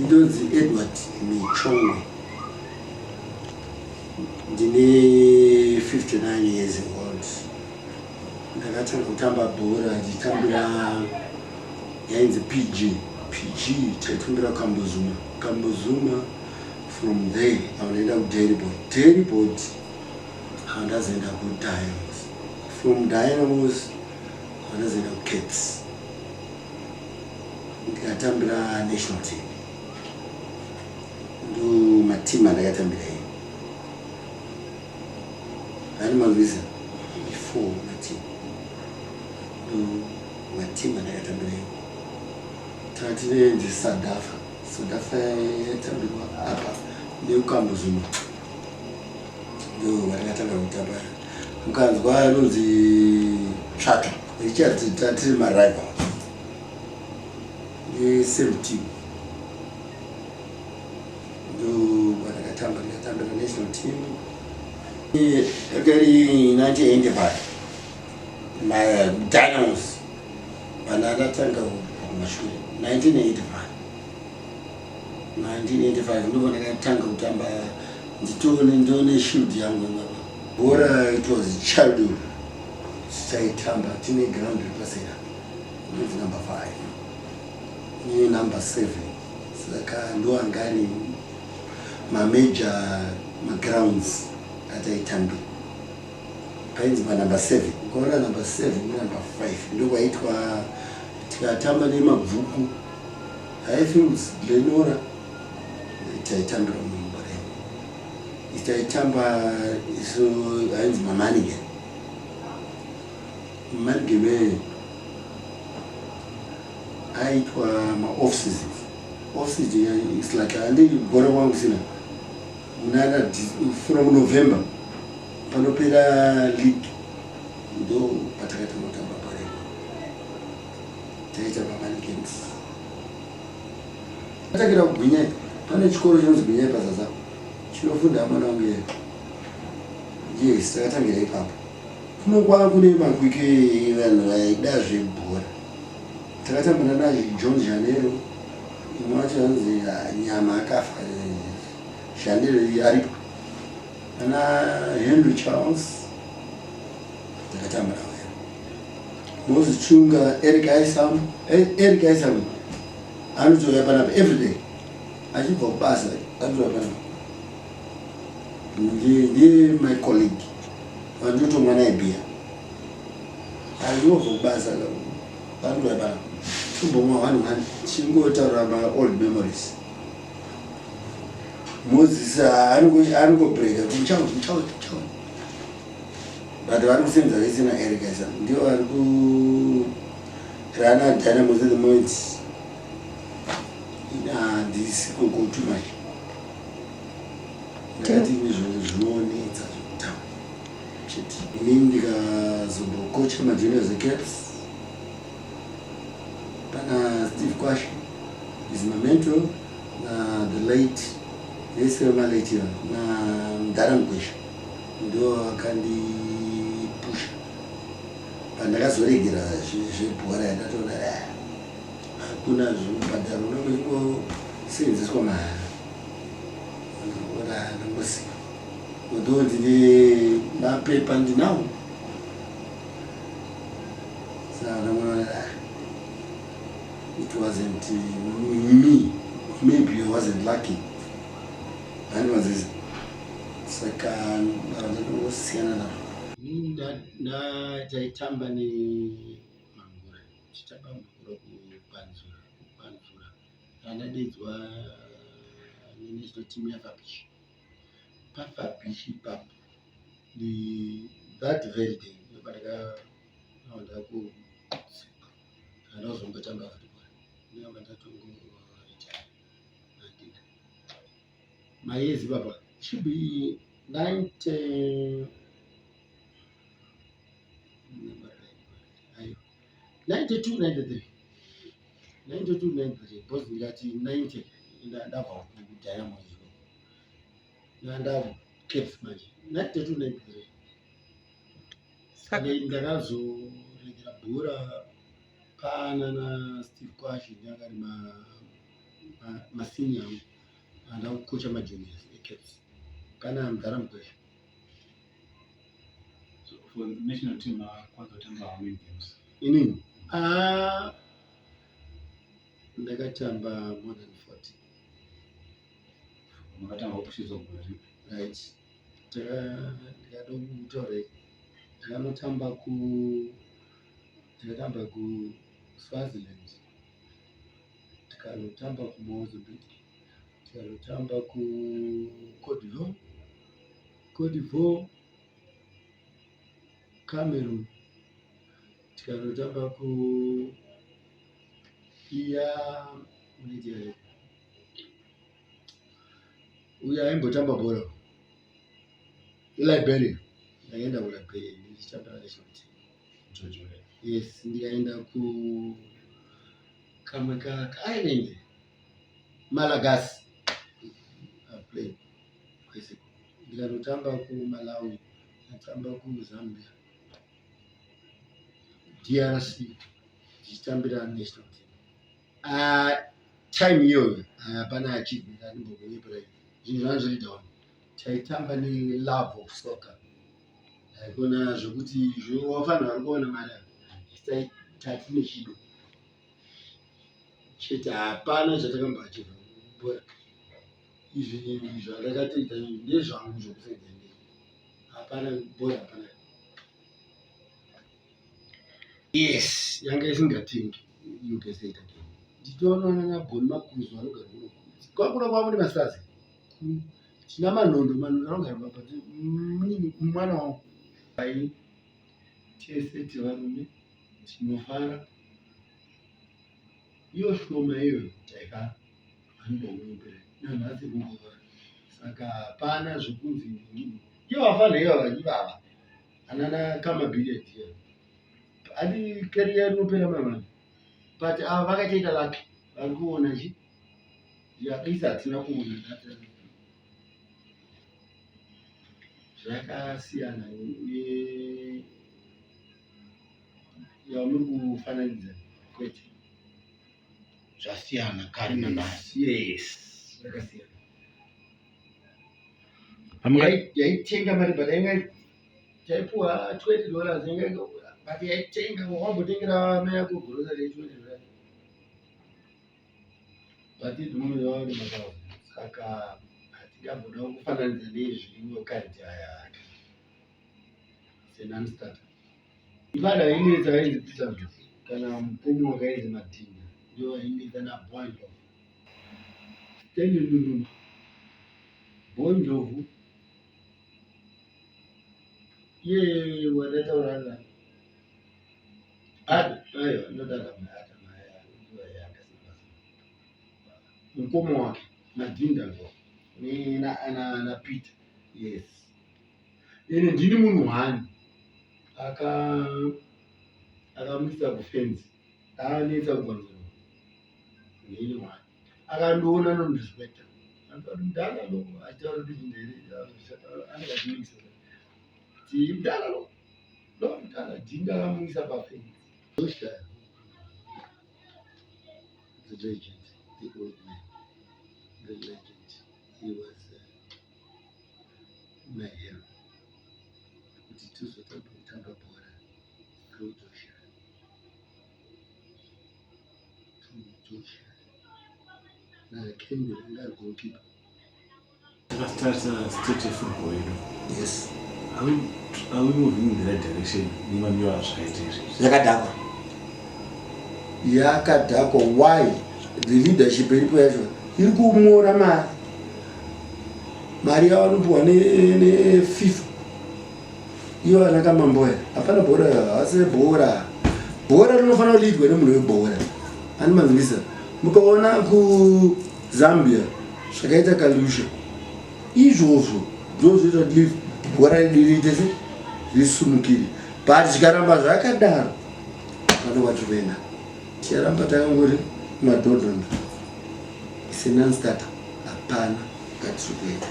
Ndonzi Edward Michongwe, ndine 59 years old. Ndakatanga kutamba bhora ndichitambira yainzi PG PG, taitambira Kambuzuma. Kambuzuma, from there avandaenda kuDairibord. Dairibord handazoenda kuDynamos. From Dynamos handazoenda kuCaps, ndikatambira national team. Ndo matimu andakatambira iyo ani manzwisa before matimu. Ndo matimu andakatambira iyo. Tatinenzi Sadafa. Sadafa yaitambirwa apa nekuKambuzuma, ndo vatakatanga kutamba. Mukanzwa anonzi Tsvato Richard, tatiri marival nesame team. Ndo kwatakatamba, ndikatambira national team. Yakari 1985, maDynamos vana ndatanga kumashure 1985. 1985 ndipo ndakatanga kutamba, nditone ndone shield yangu ipapa. Bhora, it was childhood. Taitamba tine ground riri pasera inonzi number 5 nenumber 7, saka ndo anga ari mamajor magrounds ataitambira. Painzi panumber 7, ukaona number 7 nenumber 5, ndokwaitwa tikatamba neMabvuku, Highfields, Glenora. Taitambira mubhora, taitamba isu ainzi mamoney game. Money game aitwa maoff seasons. Off season is like handi bhora kwangu sina munana from November panopera league, ndo patakatanga kutamba bhora iko. Taita mamoney games. Atangira kuGwinyai, pane chikoro chinonzi Gwinyai paZaza, chinofunda mwana wangu iyeyo. Yes, takatangira ipapo. Kuno kwava kune makwiki, vanhu vaida zvebhora. Takatambana naJohn Janero, imwe wacho anzi Nyama, akafa. Janero aripo, ana Henry Charles takatamba navo, Moses Chunga, Eric Isam. Eric Isam anotouya panapa everyday achibva kubasa, anotouya panapa. Ndiye my colleague vandotomwa naye bhiya. Achingobva kubasa anotouya panapa, tombomwa one one, tichingotaura maold memories. Moses anongobreaka kuti Charles, Charles, Charles, but vari kusenza vese naEric Isam, ndivo vari kurana Dynamos at the moment. Handisi koko too much, ndakati zvinonetsa zvekutamba chete. Inini ndikazombokocha majuniors eCaps pana Steve Kwashi, is my mentor, na the late, vese vemalate, na Mudhara Mugwesha, ndo akandipusha pandakazoregera zvebhora. Yandatoona hakuna zvekubhadhara, unenge uchingosenzeswa mahara. Ora ndangosiya, although ndine mapepa ndinawo. Saka ndamona it wasn't me, maybe I wasn't lucky, handimazvizi. Saka ndandongosiyana nazvo. Taitamba nemangura, tichitamba mangura kuPanzura. Kupanzura randadedzwa nenational team yaFabish. PaFabish ipapo, that very day ndopandakaenda kudzipwa, handazombotamba futi bhora. Ndinobva ndatongoita handina mayezi baba. Should be 90, ayo 92, 93, 92, 93, because ndikati 90 ndabva kuDynamos, ndanda Caps manje 92, 93. Saka ndakazoregera bhora pana naSteve Kwashi, ndianga ari Masenior angu andakukocha majuniors eCaps, pana mudhara Mukwesha. So for national team, kwanza kutamba how many games? Inini? Ah, ndakatamba more than 40. Makatamba kusvitsa gore ripi? Right, ndikada kutaura, ndakanotamba ku ndakatamba kuSwaziland, tikanotamba kuMozambique, tikanotamba kuCote d'Ivoire, Cote d'Ivoire, Cameroon, tikanotamba ku iya unoita uyo aimbotamba bhora, Liberia. Ndakaenda kuLiberia ndichitambira national team. George Weah. Yes, ndikaenda ku kamwe ka kaisland, Malagasy. I played kwese. Ndikanotamba kuMalawi, ndikatamba kuZambia, DRC, ndichitambira national team. Ah, time iyoyo hapana achievement andimbokunyepera, zvinhu zvanga zviri down. Taitamba nelove of soccer, haikona zvokuti wafanira vari kuona mari ava. Tatine chido chete, hapana chatakambaachieva bhora. Izvi zvandakatoita ndezvangu zvokusenza ndei, hapana bhora, hapana. Yes, yanga isingatengi. You can say it again. Nditoonana naBoni Makuzu, anogara kuno kwakura kwavo nemasazi. Tina Manhondo, Manhondo anogara papa mwana wangu. Ai, tese tivarume tinofara, iyo shoma iyoyo taifara, andomupira nanhasi kungofara. Saka hapana zvekunzi ivo vafanira ivava ivava anana kamabhiriyadhiya adi career inopera mamani, but ava vakatoita lucky, vari kuona chi yakisa, hatina kuona data. Zvakasiyana yamuri kufananidza, kwete. Zvasiyana kare nanhasi. Yes, zvakasiyana. Yaitenga mari, but yainga taipuwa $20 yainga, but yaitenga wambotengera mai yako grocery ye$20, but at the moment vava nemathousand. Saka hatingamboda kufananidza nezviriwo current aya senanstarter. Ivada ainetsa ainzi Peter Ndlovu kana mupumi wakainzi Madhinda, ndio ainetsa naBoy Ndlovu, Stanley Ndunduma, Boy Ndlovu, iye wandataura naye. Aiwa, ndodada mukoma wake Madhinda Ndlovu naPeter. Yes, ene ndini munhu one akamisa kufenzi, anetsa kugonzero. Ndini one akandiona nondirespecta, mudhara lo achitaura kuti ndere anenge achimikisa ti mudhara lo lo mudhara Dhinda akamumisa pafenzi. Joshua, the legend, the old man, the legend. He was my hero kuti tizotamba kutamba bhora through Joshua, through Joshua naKendy anga ari goalkeeper. Takatarisa state yefootball yedu, are we moving in the right direction nemamiro azvakaita izvezvi? Yakadhakwa, yakadhakwa. Why? The leadership iripo yacho iri kumora mari, mari yavanopiwa neFIFA iyo. Ana Kamamboya hapana bhora, hasi bhora. Bhora rinofanira kuleadwa nemunhu webhora ani manzwisa. Mukaona kuZambia zvakaita Kalusha, izvozvo ndozvoita kuti bhora redu riite se risumukire, but zvikaramba zvakadaro pane kwatiri ticharamba takangori madhodhondo senanstarter, hapana kwatiri kuenda.